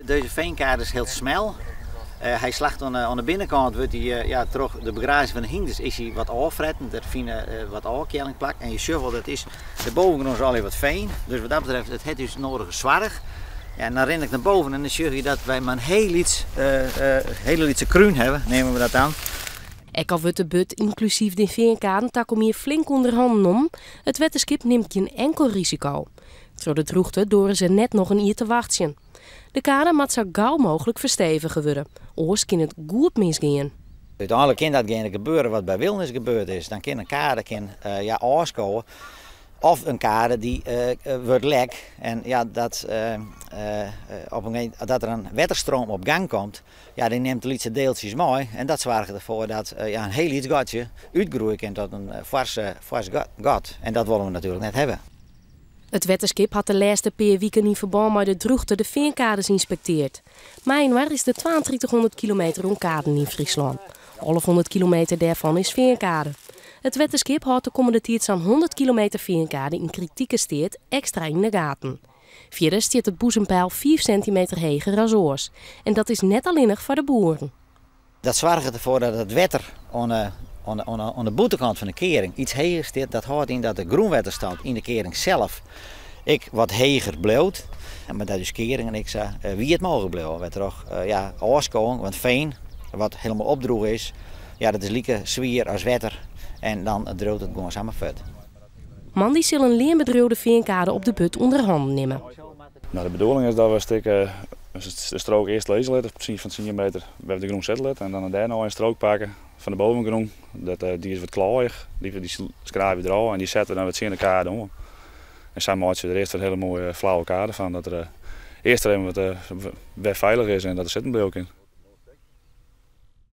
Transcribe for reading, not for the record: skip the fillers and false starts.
Deze veenkade is hiel smel. Hy slacht oan de binnenkant, wurdt hy, ja, troch de begrazing fan de hynders is hy wat ôffretten. Der fine wat ôfkealling plak. En je sjogge wol, dat is, de bovengrond is allegear wat veen. Dus wat dat betreft, it hat ús nodige soarch. Ja, en dan rin ik nei boven en dan sjoch je dat wy mar in hiel lyts, hiele lytse krún hawwe, neame we dat dan. Ek al wurdt de but ynklusyf de feankaden takom jier flink ûnder hannen nommen, it wetterskip nimt gjin inkel risiko. Troch de drûchte doare se net noch in jier te wachtsjen. De kade moat sa gau mooglik ferstevige wurde, oars kin it goed misgean. Uteinlik kin datgene gebeure wat by Wilnis gebeurd is. Dan kin in kade kin, ja, ôfskowe of in kade dy wurdt lek. En ja, dat, op in gegeven dat der in wetterstroom op gang komt, ja, dy nimt lytse deeltsjes mei en dat soarget derfoar dat, ja, in hiel lyts gatsje útgroeie kin tot in foars gat. En dat wolle we natuerlik net hawwe. It wetterskip hat de lêste pear wiken yn ferbân mei de drûchte de feankades ynspektearre. Mei-inoar is der 3200 kilometer oan kaden yn Fryslân. 1100 kilometer dêrfan is feankade. It wetterskip hâldt de kommende tiid sa'n 100 kilometer feankade yn kritike steat ekstra yn de gaten. Fierder stiet it boezempeil 5 sintimeter heger as oars. En dat is net allinnich foar de boeren. Dat soarget derfoar dat it wetter oan de bûtenkant fan de kearing iets heger stiet. Dat hâldt yn dat de grûnwetterstand yn de kearing sels ek wat heger bliuwt. Mar dat ús kearingen ek sa wiet mooglik bliuwe. Wêrtroch, ja, ôfskowing, want fean wat hielendal opdrûge is, ja, dat is like swier as wetter en dan driuwt it gewoan samar fuort. Moandei sil in leanbedriuw de feankade op de but ûnder hannen nimme. Nou, de bedoeling is dat we in stik de strook earst lizze litte, fan 10 meter by de grûn sette litte en dan dêrnei in strook pakke fan de bovengrûn. Dy is wat klaaiïch, dy skraabje we derôf en dy sette we dan wer tsjin de kade oan. En sa meitsje we der earst in hiele moaie flauwe kade fan, dat der earst even wat wer feilich is en dat der sitten bliuwe kin.